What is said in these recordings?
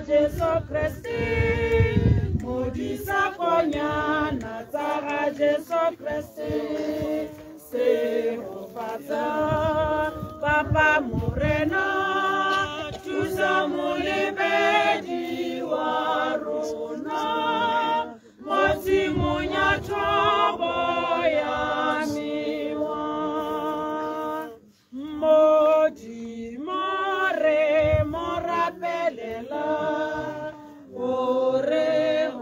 Jesu Kriste, modisa konyana tsa ga Jesu Kriste. Segofatsa Papa Morena, thusa molebedi wa rona mo tshimong ya thobo ya mewa. Modimo re mo rapelela gore o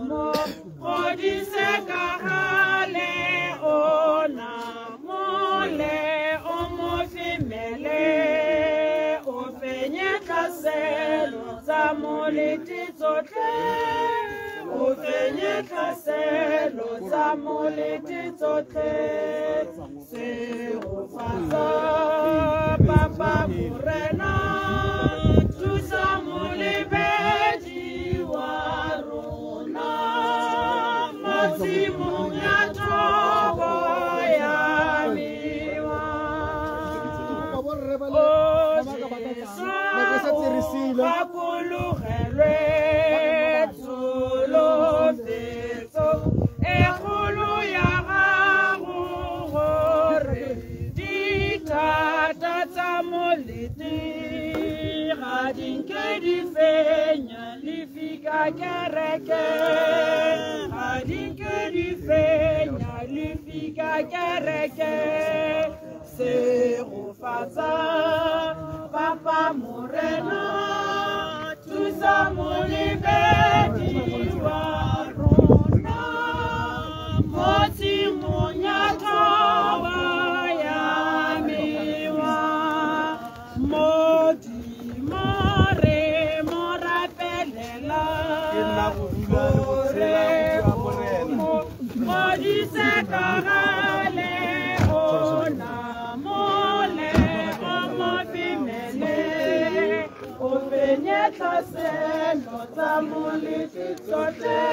mo godise ka gale o namole, o mo femele, o fenye tlhaselo tsa molete tsotlhe, o fenye tlhaselo tsa molete tsotlhe. Segofatsa Papa Morena, thusa molebedi wa rona mo tshimong ya thobo ya mewa. O Jesu o gakologelwe tsholofetso e kgolo ya gago gore dithata tsa molete ga di nke di fenya lefika kereke, ga di nke di fenya lefika kereke. Segofatsa Papa Morena, thusa molebedi wa rona mo tshimong ya thobo ya mewa. Modimo re mo rapelela gore o mo godise ka gale o namole, o mo femele, o fenye tlhaselo tsa molete tsotlhe,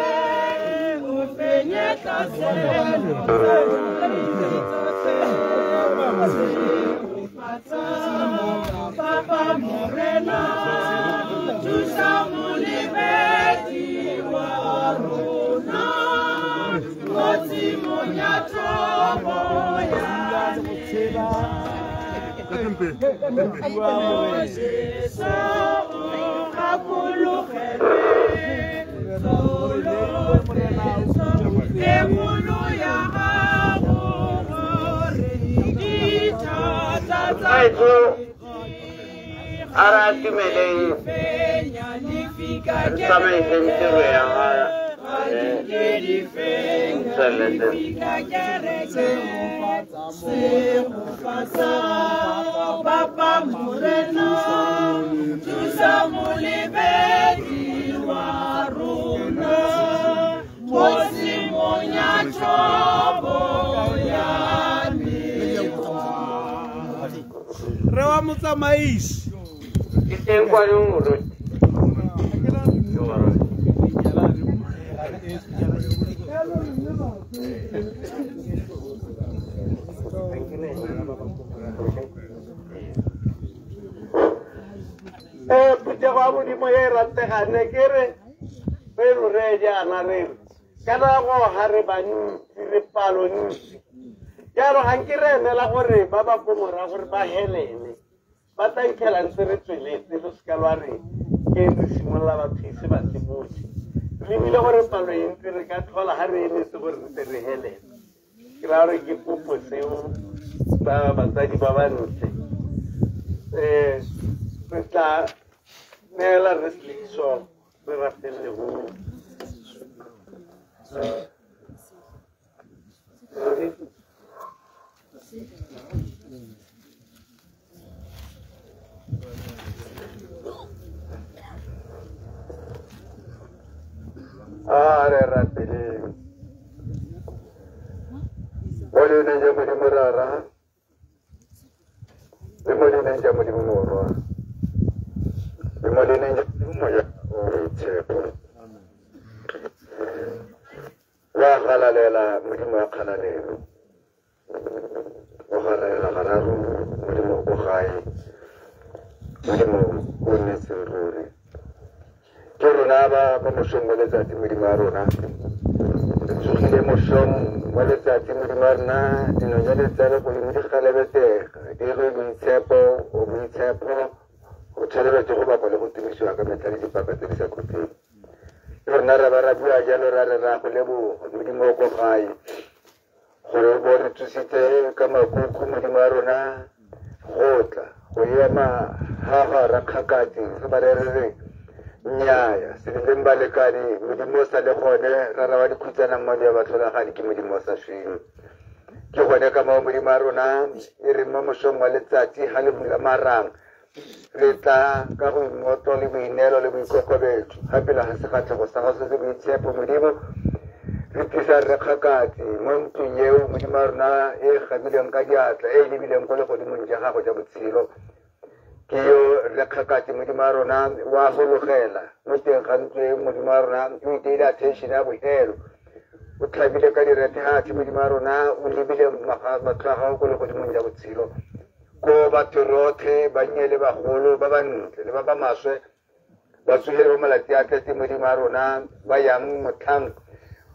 o fenye tlhaselo tsa molete tsotlhe. Segofatsa Papa Morena, thusa molebedi wa rona mo tshimong ya thobo ya mewa. O Jesu o gakologelwe tsholofetso e kgolo ya gago gore dithata tsa A re atumeleng fenya lefika re tsamaiseng tiro ya ga ga di nke di fenya Tsweletse. lefika kereke. Segofatsa Papa Morena, thusa molebedi wa rona mo tshimong ya thobo ya mewa. Re wa motsamaisi. Ke teng kwano moruti. Phuthego ya Modimo e rategane ke re re lo reye jaana re re kana go ga re bantsi re palo ntsi, jaanong ga nke re emela gore ba ba ko morago gore ba helele ba tla itlhela ntse re tsweletse. Lo seka lwa re ke re simolola batho ise ba tle botlhe, re ebile gore palo e ntsi re ka tlhola ga re emetse gore re tle re helele. Ke raya gore ke kopo seo ba batsadi ba ba ntle. Re tla neela re selekiso re rapelele go a re rapeleng. Mo leineng ja Modimo Rara le mo leineng ja Modimo Morwa le mo leineng ja Modimo Moya o Boitshepo. Wa galalela Modimo wa kgalalelo, o galalela gararo Modimo ko gae, Modimo o nnetseng ruri. rona ba mo mosong wa letsatsi Modimo wa rona. Re tsogile mosong wa letsatsi Modimo wa rona, dinonyane tsa legodimo di galebetsega, di re boitshepo, o boitshepo, o tshwanelwa go bapa le go tumisiwa ka metlha le dipaka tse di sa khutleng. Le rona ra ba ra bua jalo ra re ra go leboga Modimo o ko gae gore o bo re tsositse ka makuku Modimo wa rona go tla go ema ha ga Rakgakatsi re ba re re nnyaya se leng balekane Modimo o sa le gone ra ra wa dikhutsana mmadi wa batlholagadi ke Modimo o sa sweng. Ke gone ka moo Modimo wa rona e re mo mosong wa letsatsi ga le bula marang re tla ka go ingotlo le boineelo le boikokobetso gape le ga sefatlhego sa gago se se boitshepo Modimo. Re tlisa Rakgakatsi mo ntlong eo Modimo wa rona e gamileng ka diatla e e lebileng ko legodimong ja gago ja botshelo. Ke yo Rakgakatsi Modimo wa rona wa gologela mo teng ga ntlo e Modimo wa rona o iteile attention ya bohelo, o tlhabile ka direthegatsi Modimo wa rona o lebile matlho a gago ko legodimong ja botshelo, ko batho rotlhe bannye le bagolo ba bantle le ba ba maswe ba tsogele ba malatsi a tletse Modimo wa rona ba yang motlhang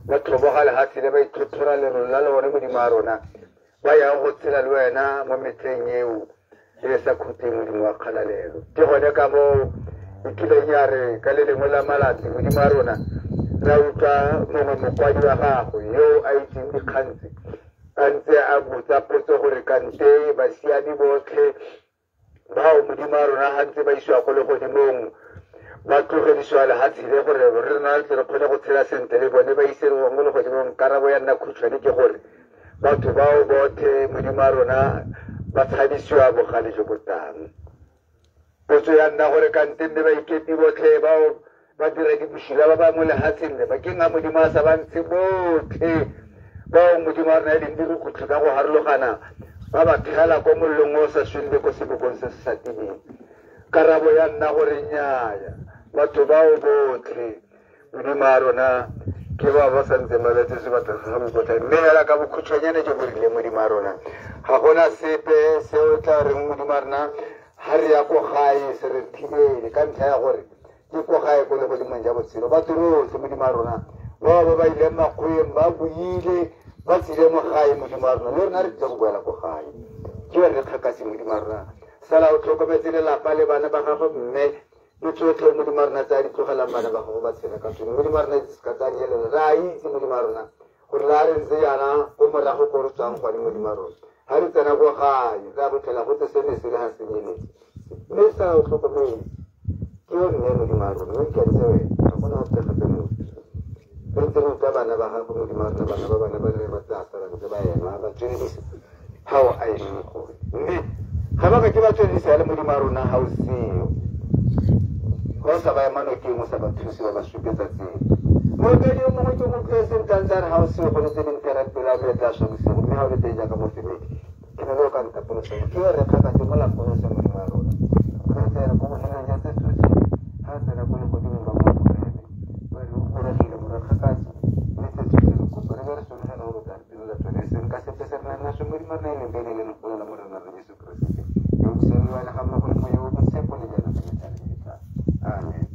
ba tlhoboga lehatshe le ba itlhotlhora lerolo la le bone Modimo wa rona ba yang go tshela le wena mo metlheng eo e sa khutleng Modimo wa kgalalelo. Ke gone ka moo e kileng ya re ka le lengwe la malatsi Modimo wa rona ra utlwa mongwe mokwadi wa gagwe yo a itseng dikgang tse a ntse a botsa potso gore kante basiami botlhe bao Modimo wa rona ga ntse ba isiwa ko legodimong ba tlogedisiwa lehatshe le gore re rona tle re kgone go tshela sentle le bone ba ise mo legodimong. Karabo ya nna khutshwane ke gore batho bao botlhe Modimo wa rona ba tshabisiwa bogale jo bo tlang. Potso ya nna gore kante mme baikepi botlhe bao ba dira dibosula ba ba mo lehatsheng le bakeng a Modimo a sa ba ntshe botlhe bao Modimo wa rona e leng dirukutlhi ka go harologana ba ba thela ko mollong o sa sweng le ko sebokong se se sa timeng. Karabo ya nna gore nnyaya, batho bao botlhe Modimo wa rona ke ba ba santseng ba betse sebata sa bokotlha. Mme fela ka bokhutshwanyane jo bo rileng Modimo wa rona ga gona sepe se o tla reng Modimo wa rona ga re ya ko gae se re thibele ka ntlha ya gore ke ko gae ko legodimong ja botshelo. Batho botlhe Modimo wa rona bao ba ba ileng makgweng ba buile ba tsile mo gae Modimo wa rona le rona re tlile go boela ko gae. Ke re Kgakatsi Modimo wa rona sala o tlhokometse lelapa le bana ba gago mme le tsotlhe Modimo wa rona tse a di tlogelang bana ba gago ba tshela ka tsone. Modimo wa rona se ka tsa nyelela re a itse Modimo wa rona gore le a re ntse jaana ko morago ko re tswang gone Modimo wa rona ga re tsena ko gae re a botlhela go tse sene se le ga se nyeletse mme sala o tlhokometse ke yo mme Modimo wa rona o ikantse wena ga gona ope gape motho. Re ntse re utlwa bana ba gago Modimo wa rona bana ba bana ba re ba tla sala ntse ba ema ba tsweledisa ga o a emeng gone mme ga ba ka ke ba tsweledisa le Modimo wa rona ga o seo ga o sa ba ema nokeng o sa ba thuse ba ba supetsa tsela. Moopedi yo mongwe ke go tlhe sentle a ntse a re ga o seo go le tse dingwe tera pelo a me tla swa bosigo mme ga o le teng jaaka mofemedi ke ne le o ka ntapolosego. Ke yo Rakgakatsi mo lapolose Modimo wa rona re ntse re ko bohelong ja tse tsotlhe ga a tsena ko legodimong ba mo amogele ba re o goregile mo Rakgakatsi mme tse tsotlhe re kopa re be re sologela gore o tla re pilola tsone e seng ka sepe se re nang naso Modimo wa rona e leng bene le legolo la Morena rona Jesu Keresete yo o busediwa le ga mmogo le moya o boitshepo le jaana ka metlha le metlha. Amen.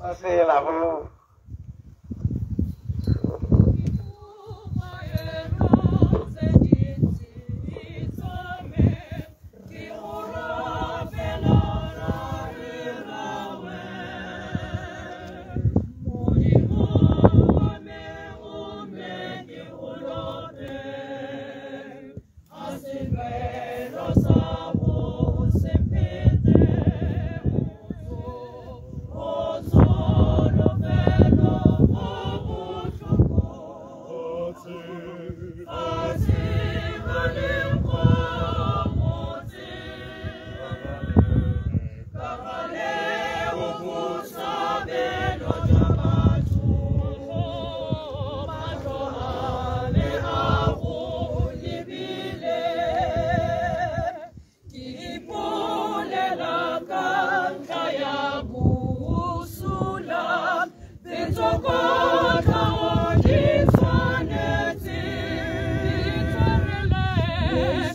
Pasela go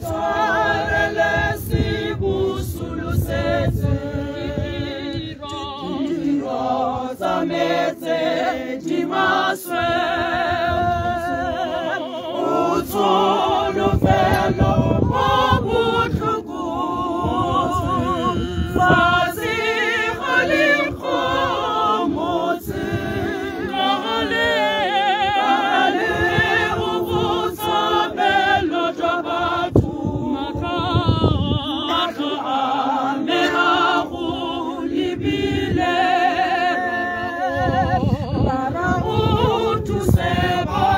Tshwarele se busulosetse. di maswe. O tsholofelo mo botlhokong, fatshe ga le kgomotse. Ka gale o botshabelo jwa batho, matlho a me a go lebile. Rara o thuse ba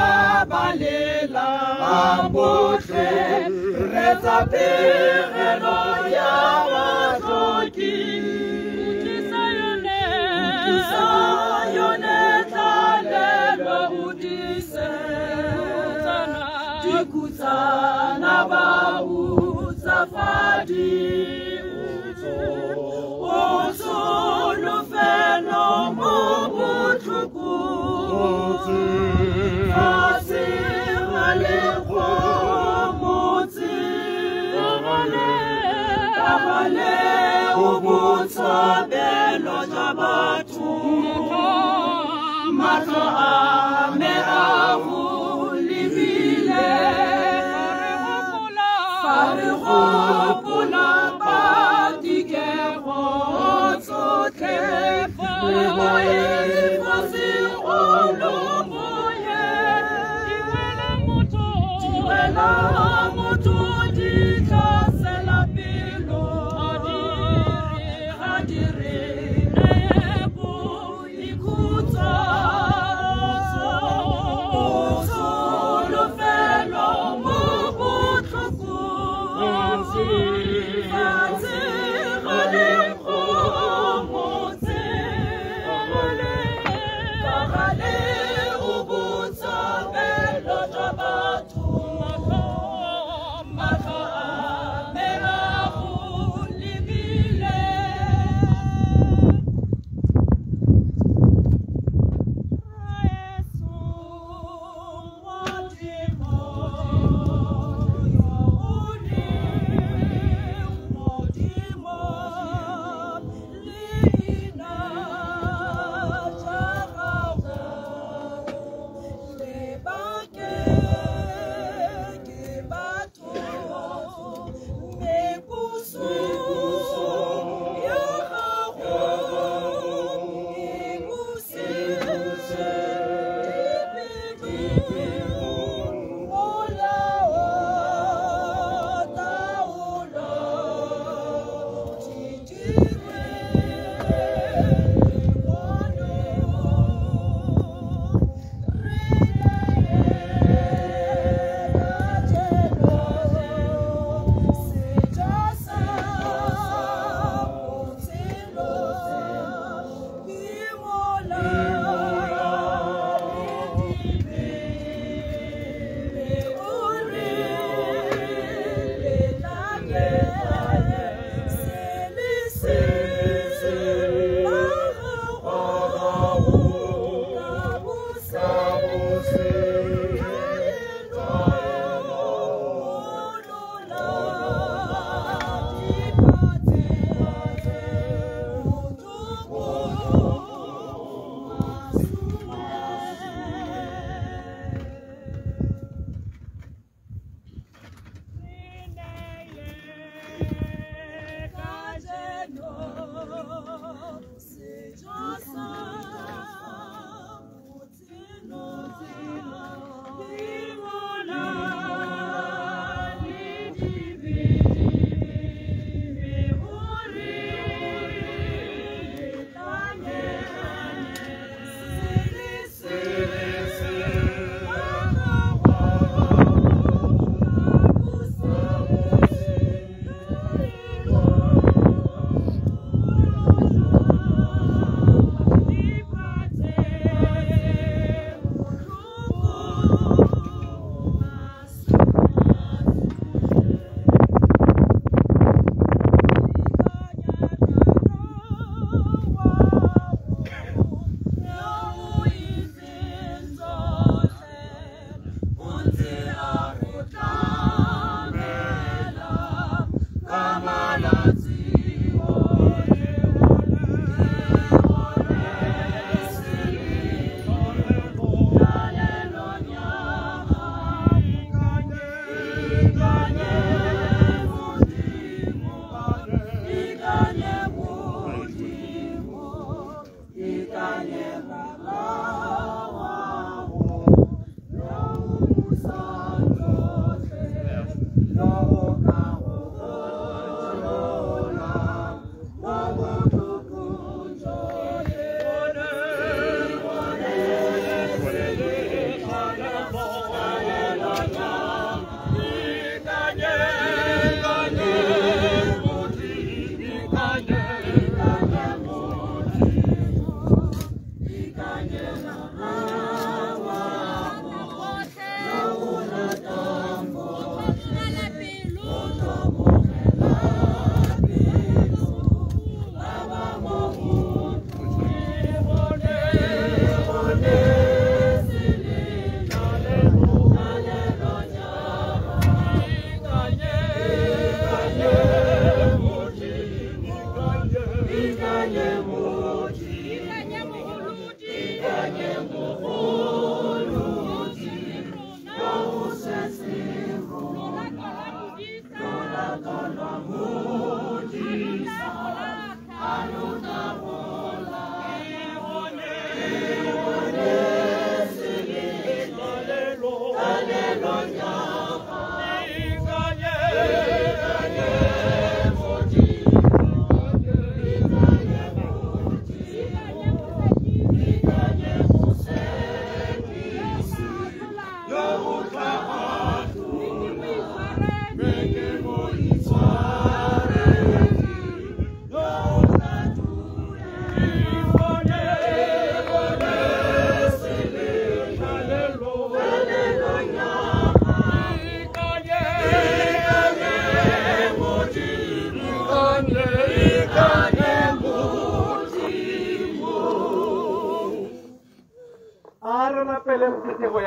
ba lelang botlhe, reetsa pegelo ya batlhoki. Utlwisa yone tlalelo, o dise dikhutsana ba hutsafadi. O tsholofelo mo botlhokong, fatshe ga le kgomotse. Ka gale o botshabelo jwa batho, matlho a me a go lebile. Fa re gopola patikego tsotlhe, re boifa segolo moyeng. Di wela motho di tlhasela pelo, ga di re neye boikhutso. O tsholofelo mo botlhokong,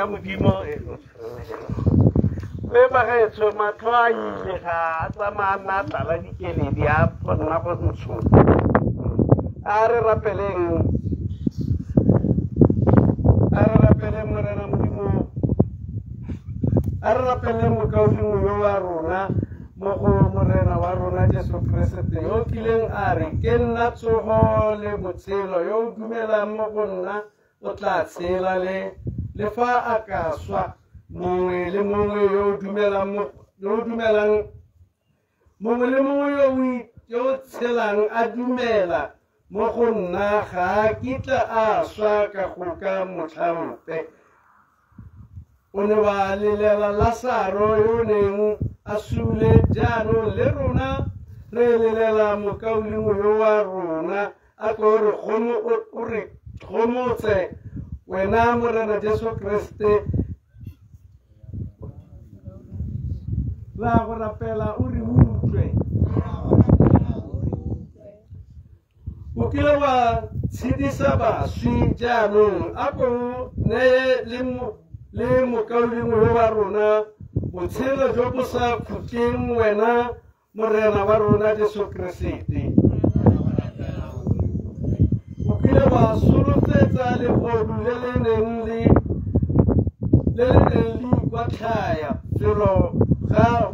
Ya Modimo le bagaetsho matlho a ile ga a tsamaya nna tlala dikeledi a nna go ntsho. A re rapeleng, a re rapeleng Morena Modimo, a re rapeleng mokaulengwe yo wa rona mo go Morena wa rona Jesu Keresete yo o kileng a re ke nna tsogo le botshelo, yo o dumelang mo go nna o tla tshela le fa a ka swa. Mongwe le mongwe yo o dumelang mongwe le mongwe yo o tshelang a dumela mo go nna ga a kitla a swa ka go ka motlha ope. O ne wa lelela Lasaro yo o neng a sule, jaanong le rona re lelela mokaulengwe yo wa rona a tlo re gomotse wena Morena Jesu Keresete. La go rapela o re utlwe. O kile wa tshedisa baswi, jaanong a ko neye le mokaulengwe yo wa rona botshelo jo bo sa khutleng wena Morena wa rona Jesu Keresete. O kile wa solofetsa legodu le le neng le ikwatlhaya felo ga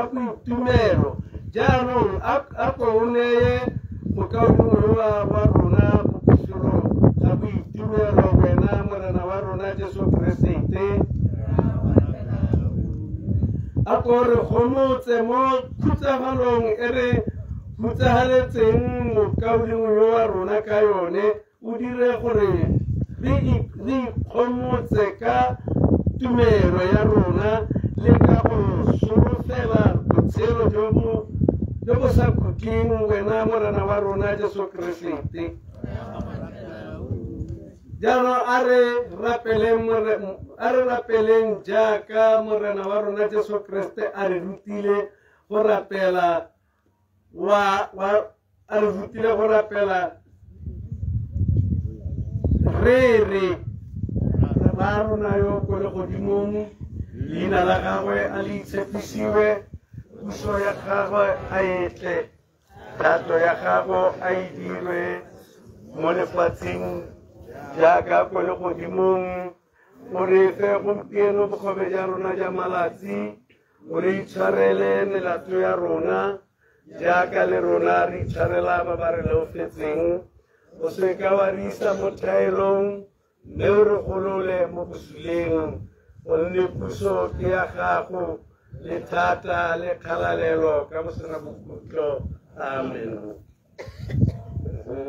boitumelo, jaanong a ko o neye mokaulengwe wa rona felo ga boitumelo wena Morena wa rona Jesu Keresete. A ko re gomotse mo khutsafalong e re hutsahaletseng mokaulengwe yo wa rona ka yone, o dire gore re ikgomotse ka tumelo ya rona le ka go solofela botshelo jo bo sa khutleng wena Morena wa rona Jesu Keresete. Jaanong a re rapeleng jaaka Morena wa rona Jesu Keresete a re rutile go rapela a re rutile go rapela re re ba rona yo ko legodimong, leina la gagwe a le itshepisiwe, puso ya gagwe a e tle, thato ya gago a e dirwe mo lefatsheng jaaka ko legodimong. O re fe gompieno bogobe jwa rona jwa malatsi, O re itshwarele melato ya rona jaaka le rona re itshwarela ba ba re leofetseng. O seka wa re isa mo thaelong, mme o re golole mo bosuleng, gonne puso ke ya gago le thata le kgalalelo ka bosena bokhutlo. Amen. Re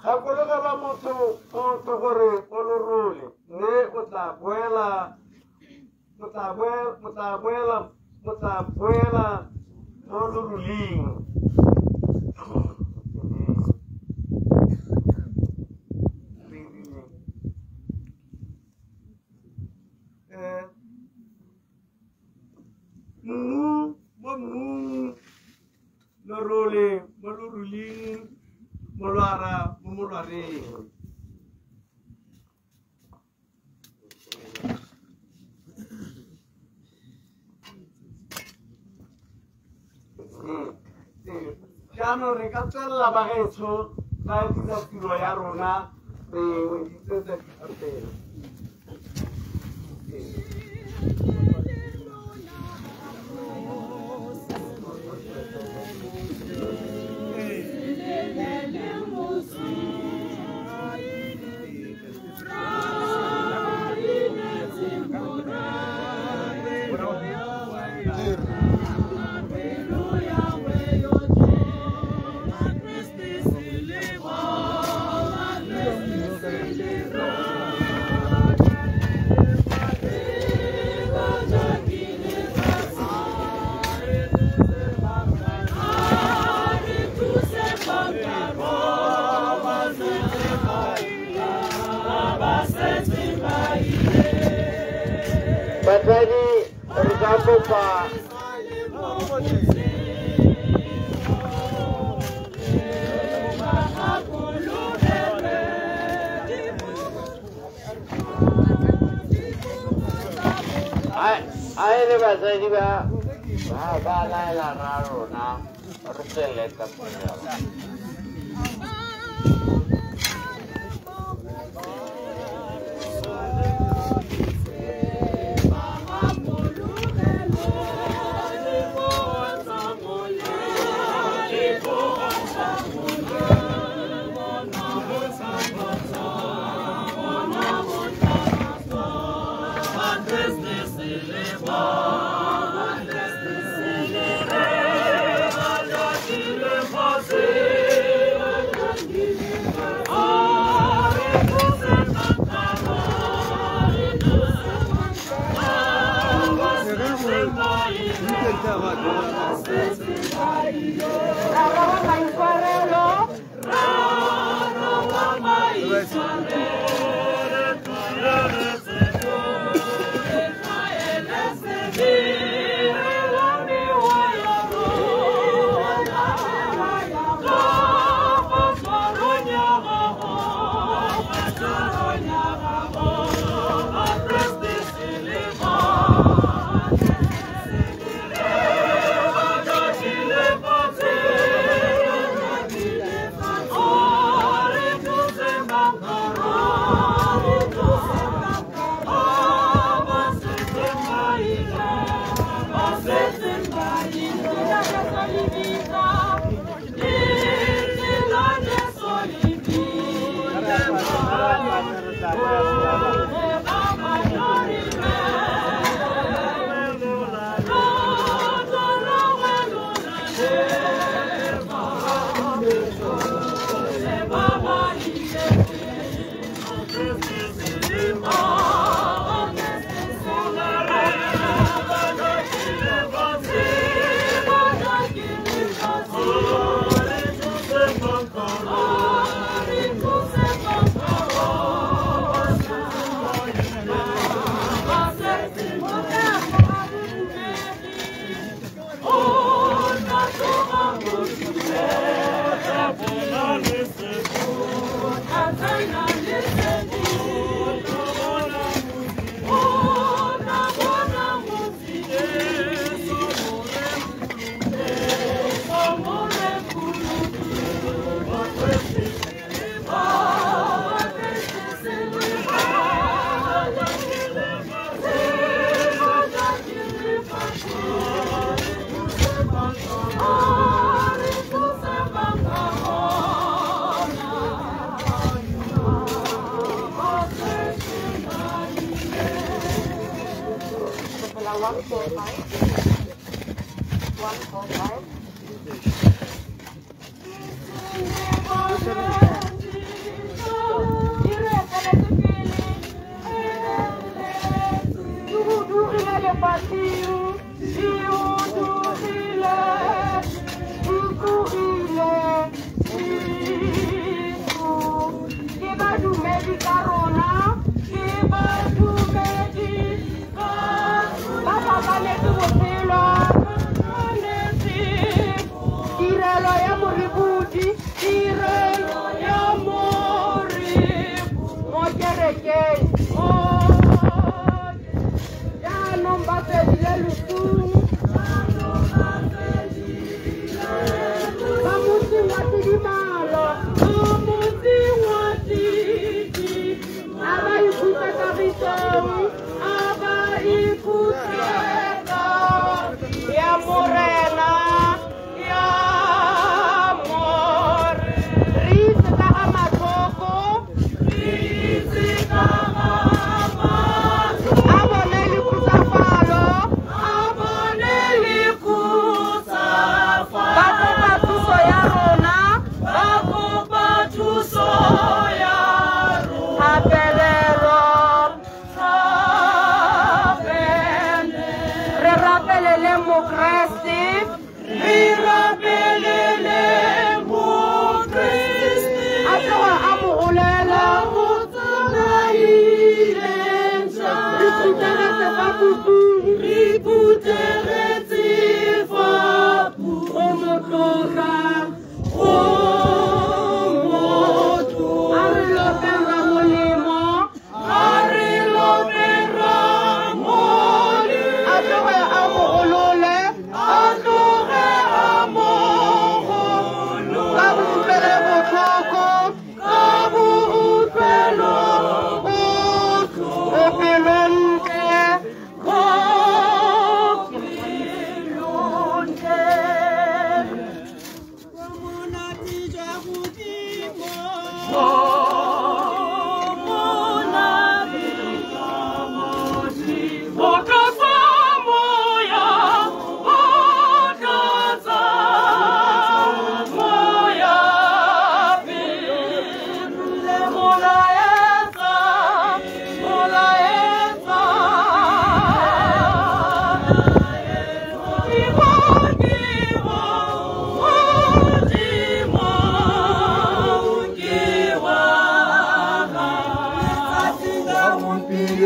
gakologelwa motho o gore o lorole, mme o tla boela mo loroleng. Mmu mo mmung, lorole mo loroleng, molwara mo molwareng. Jaanong re ka tswelela bagaetsho ba dira tiro ya rona, re weditse tsa dithapelo. Batsadi re ka kopa a e le batsadi ba ba laela ra rona re tswelele ka pelo. Let's 145 145.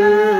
When I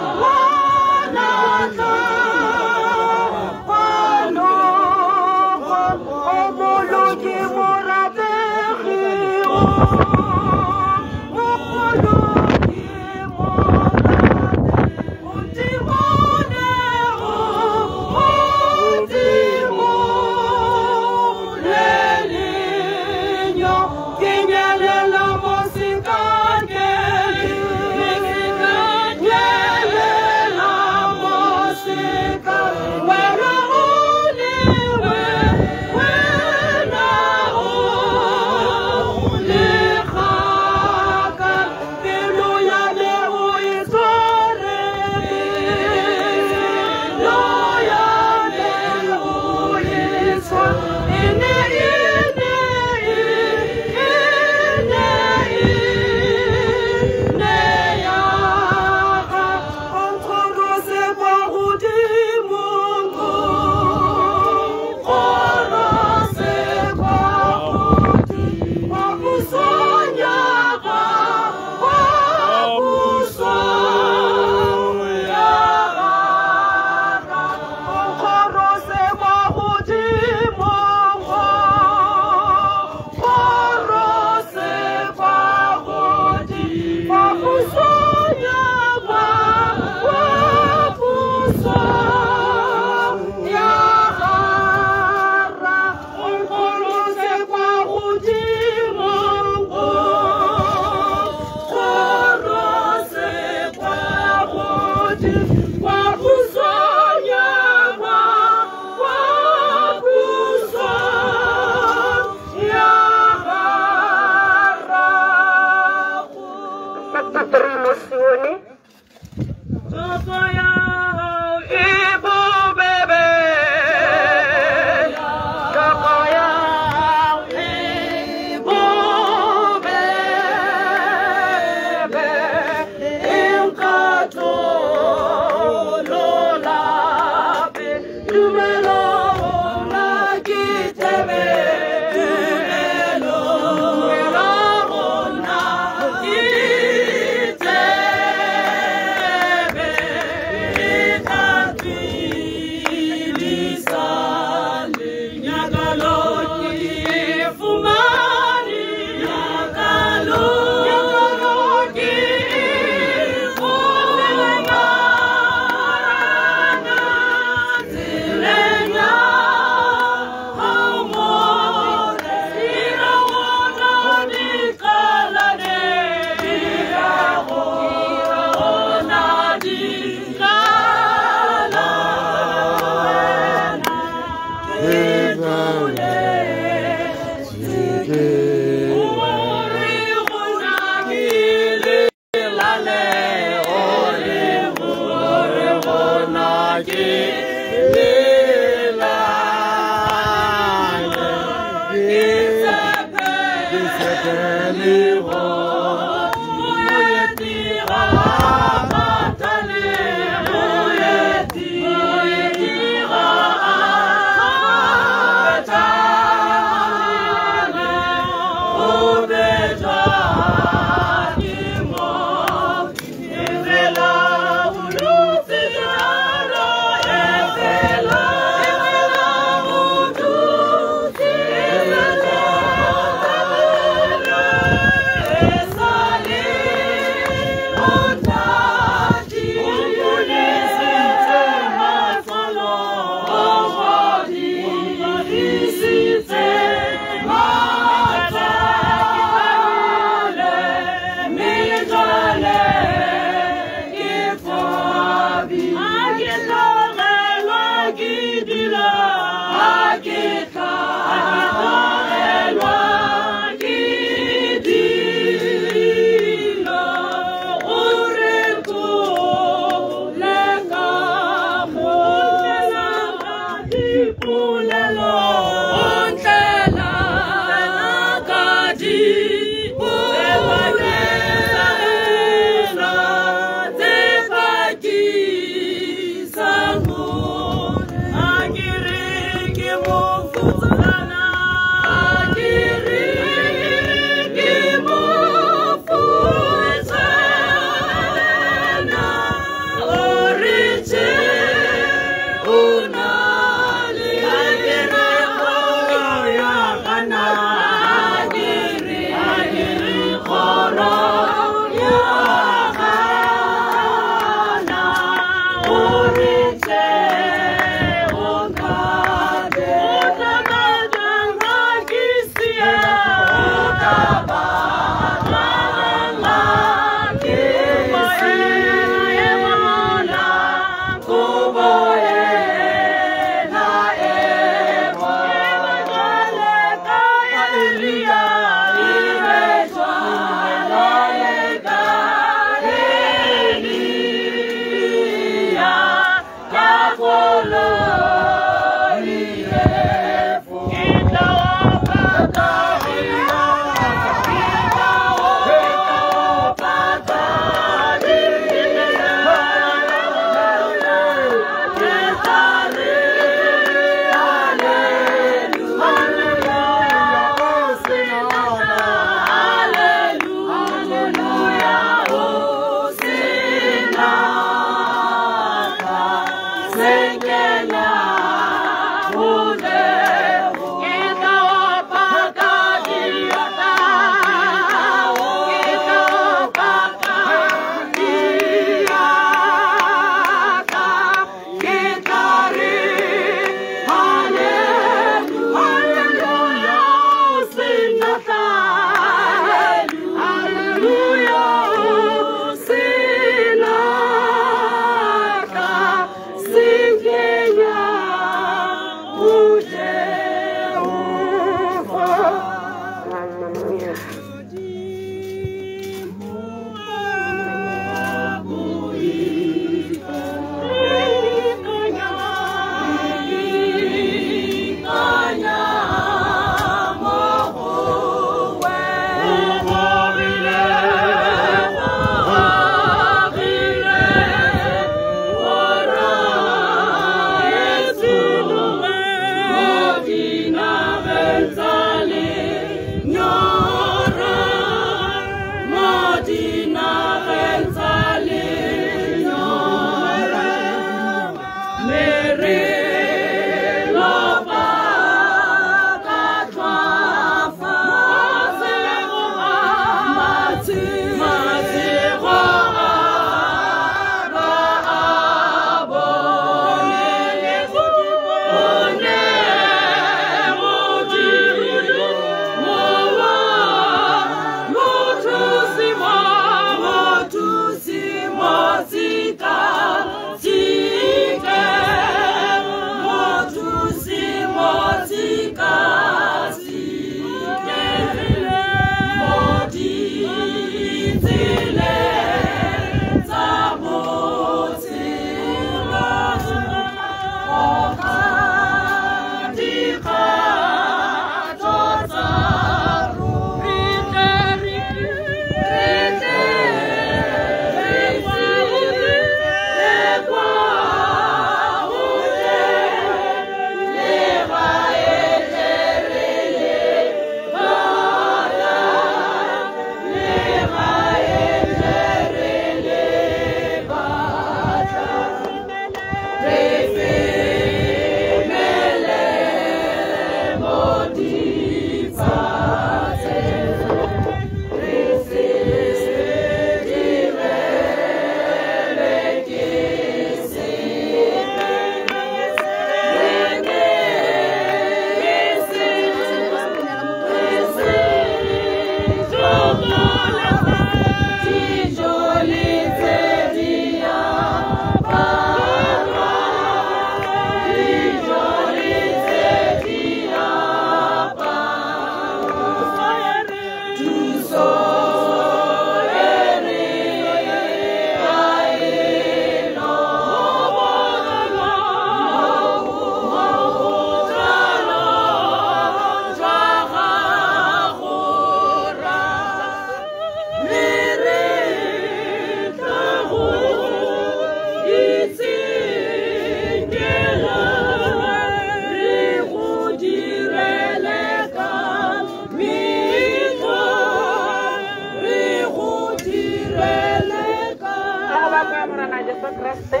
Jesu Kriste.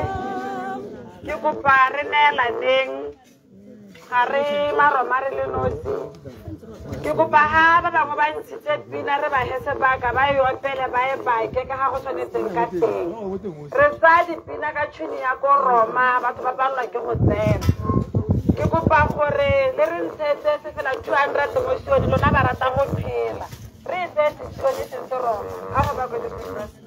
Ke kopa re neelaneng ga re maroma re le nosi. Ke kopa ha ba bangwe ba ntshitse pina re ba he sebaka ba e opele ba e bake ka ga go tshwanetseng ka teng. Re tsaya dipina ka tšhuni ya ko Roma batho ba palelwa ke go tsena. Ke kopa gore le re ntshetse se fela 200 mo Sione lona ba rata go phela. Re e tseye Sesione seng se Roma. Ga go bakwe Jesu Kriste.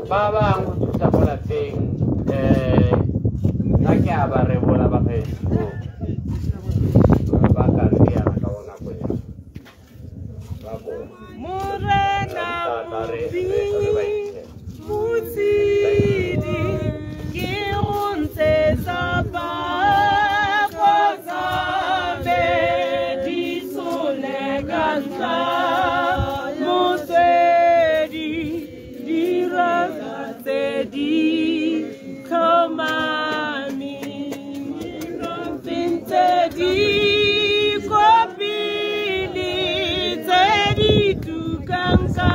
Ba bangwe thusa ko lapeng nna ke a ba rebola ba gaetsho ba ka re yana ka bona ko ba bona Morena Motsidi ke go ntshetsa pako tsa me di tsole ka ntla motswedi dira tse di tlhomame tse di kopile tse di tukang ka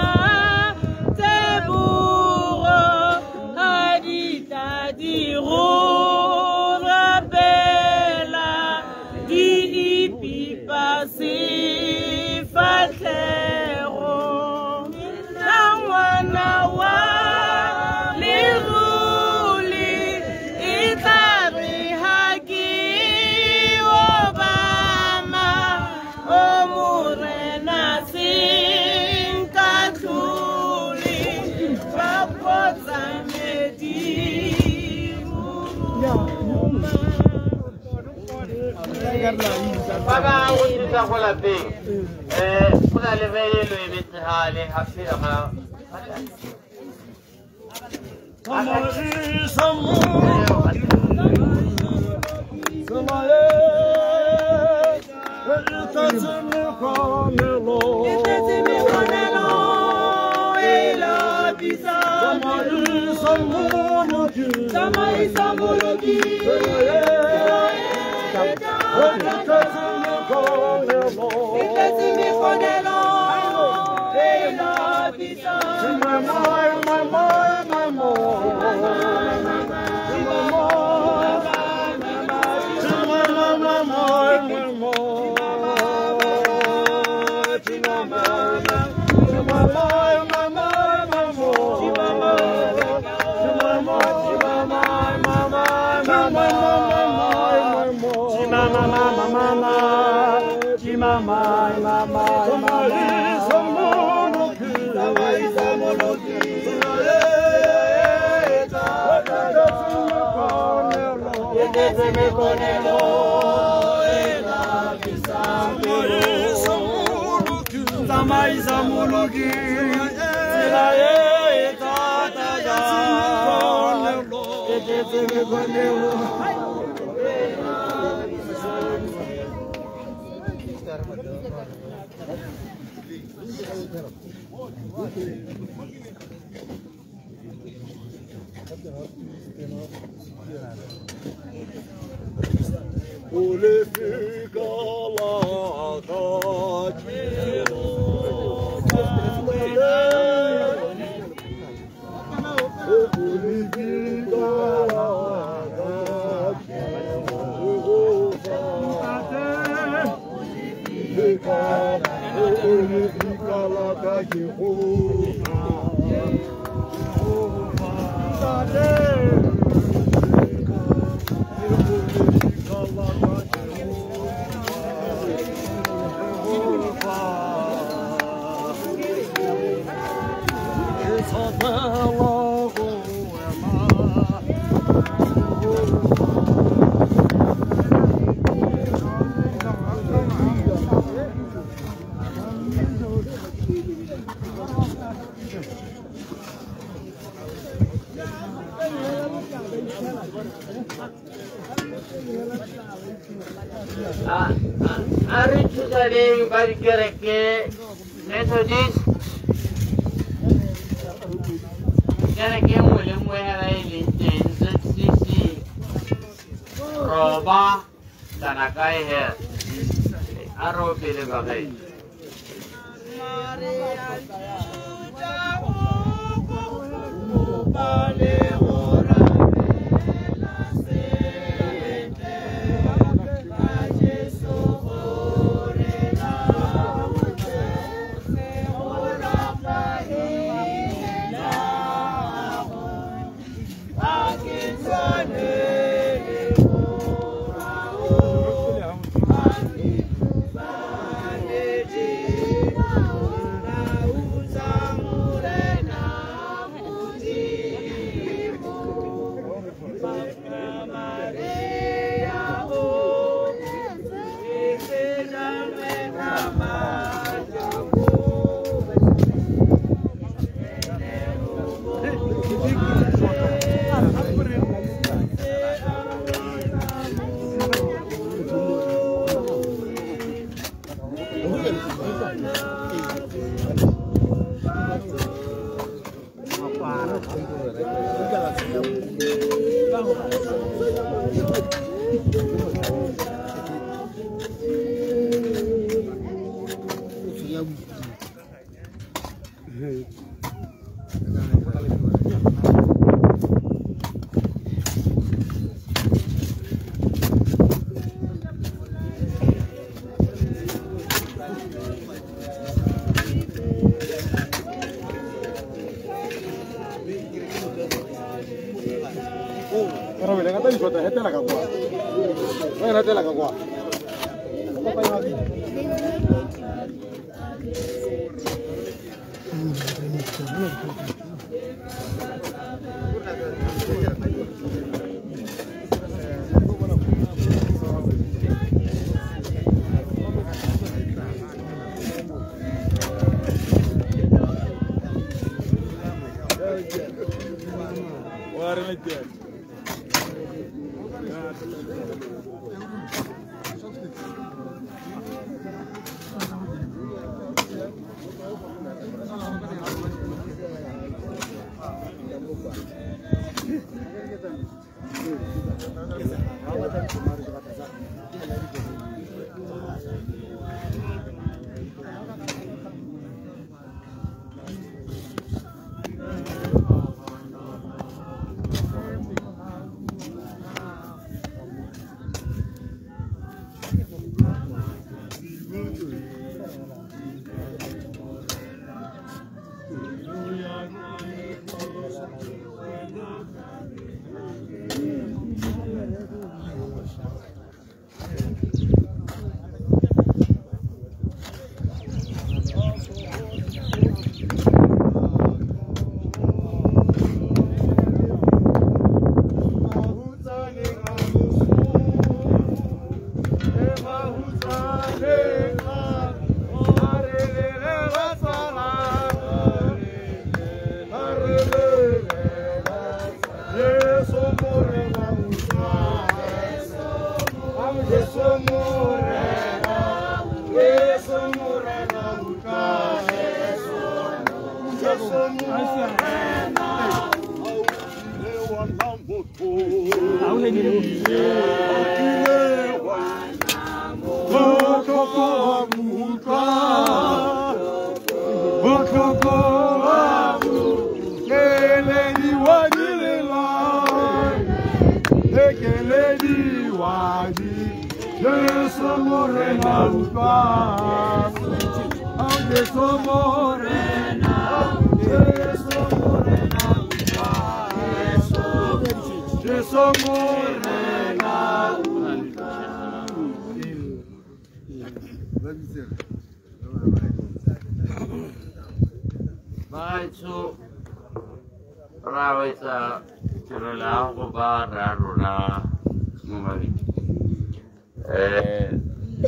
Ba ba go thusa go lapeng go na le ge lo emetse gale gape ga A re thusaneng ba dikereke Methodist, kereke nngwe le nngwe hela e leng teng, ZCC, roba kana kae hela, a re opele bagaetsho.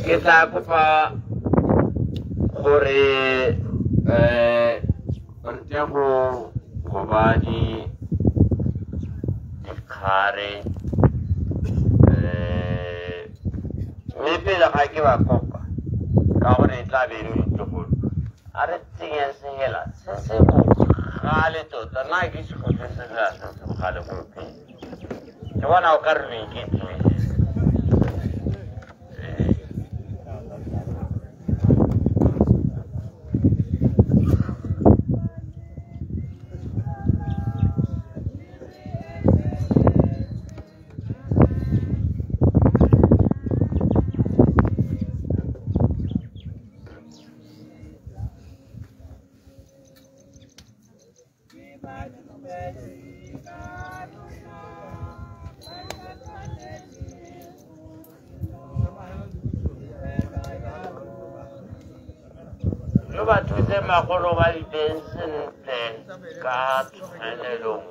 Ke tla kopa gore re tle go ba dikgare mme pele ga ke ba kopa ka gore e tla be e le ditlogolo a re tsenye sehela se se bogale tota nna ke se kutlwe sehela se se bogale gompieno ke bona o ka re lo iketlile. Lo ba thuse magolo ba di beng sentle ka tshwanelong.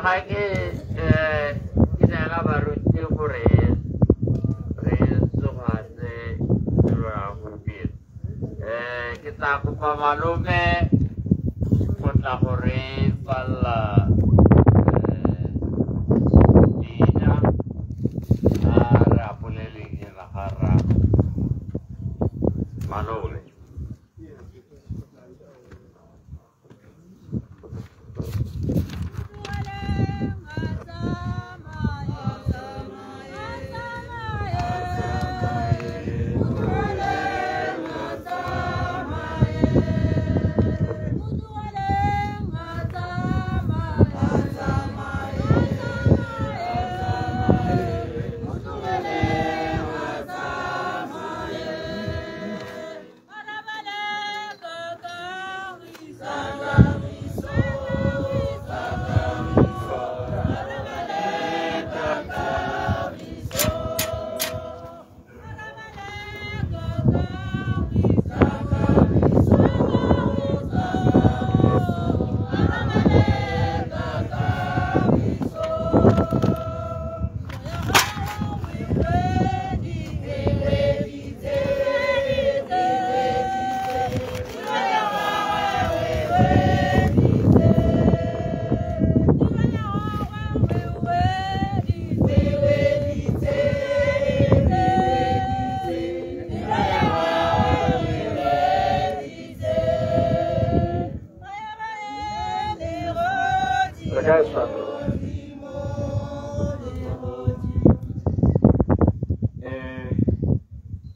Ga ke ke neela baruti gore re tsogatse tiro ya gompieno. Ke tla kopa malome go tla go re balla leina a re apole leina la ga rraagwe. Malome.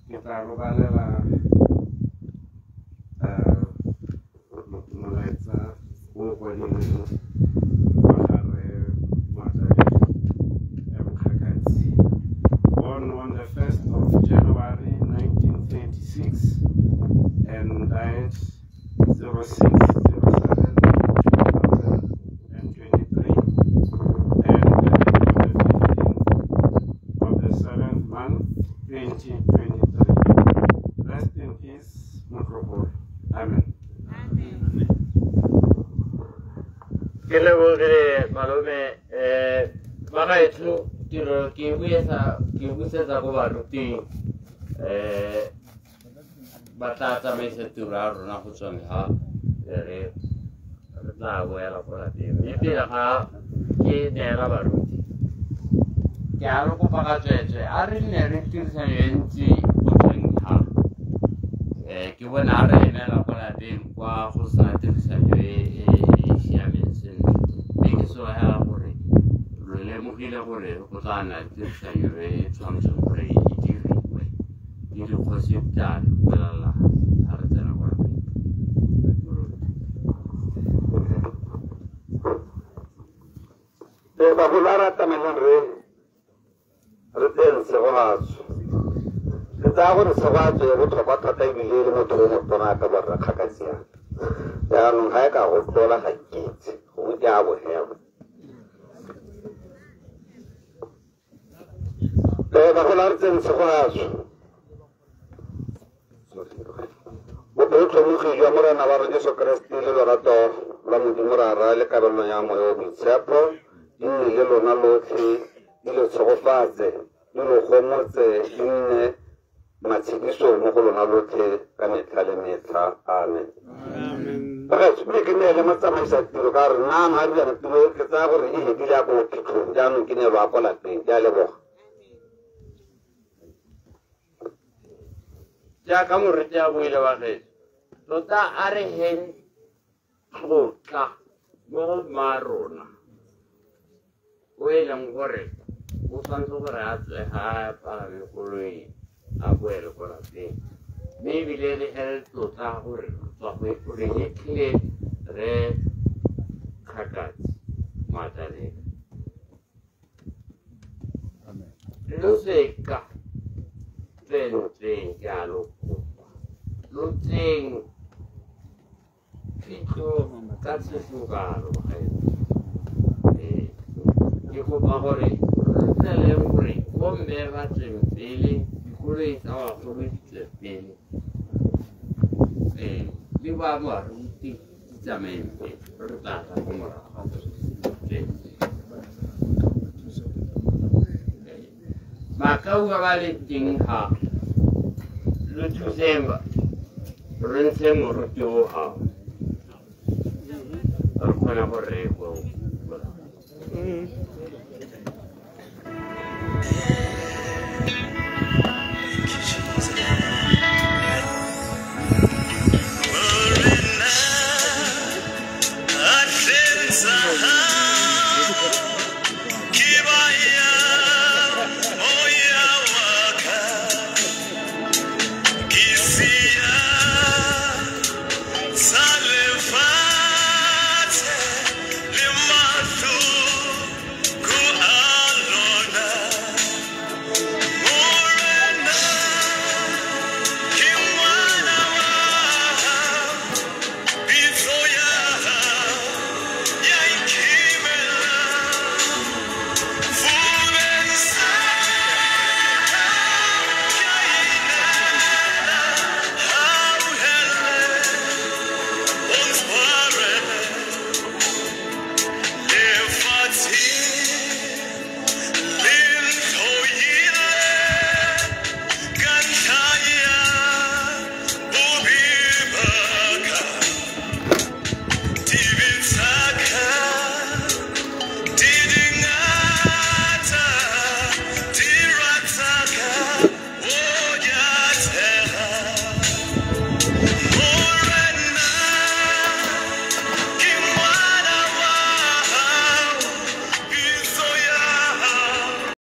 Ke tla lo balela molaetsa o o kwadilweng wa ga Rre Moatalegi M. Kgakatsi. Born on the 1st of January 1936 and died 06/07/2023, and on the 15th of the 7th month 2023. Rest in peace, Motlogolo. Amen. Ke lebogile malome. Bagaetsho, tiro ke busetsa ko baruting, ba tla tsamaisa tiro ya rona go tsweng ga re tla boela ko lapeng. Mme pele ga ke neela baruti, ke a re kopa ka tsweetswe a re nne re tirisanyo e ntsi go tsweng ga. Ke bona a re emela ko lapeng kwa go sena tirisanyo e e siameng sentle, mme ke sologela gore re lemogile gore go tla nna le tirisanyo e e tshwanetseng gore e diriwe le dikgosi tla re bolelela ga re tsena kwa lapeng. Bagolo a re atameleng re tseng segogatso. Ke tsaya gore segogatso e botlhokwa thata ebile le motho o motona ka borra Kgakatsi yana. Jaanong ga e ka go tlola ga ke itse, gongwe ke a bohema. Bagolo a re tseng segogatso. Bopelotlhomogi jwa Morena wa rona Jesu Keresete le lorato lwa Modimo Rara le kabelo ya Moya o Boitshepo di nne le lona lotlhe, di lo tshegofatse, di lo gomotse, di nne Matshediso mo go lona lotlhe ka metlha le metlha. Amen. Bagaetsho, mme ke neele motsamaisa tiro ka gore nna ga jaana tiro ke tsaya gore e hedile ya ko phitlhong, jaanong ke neelwa ko lapeng. Ke a leboga. Jaaka moruti a buile wa geso, tota a re heng tlotla mo go mma rona o e leng gore o tshwanetse gore a tswe ga a palame koloi a boele ko lapeng, mme ebile re hele tlotla gore re tswa go re hetlile re Kgakatsi Mataleka. Lo seka tsweng ke a lo kopa, lo tseng phitlho ka tshosokalo. Ke kopa gore re tseleng gore bomme ba tsweng pele, dikoloi tsa bagolo di tswe pele, le ba baruti di tsamaeng pele, re tla tla ko morago. Makau ba ba le teng ga lo thuseng ba re ntshe moruti o gago, re kgone gore re ko.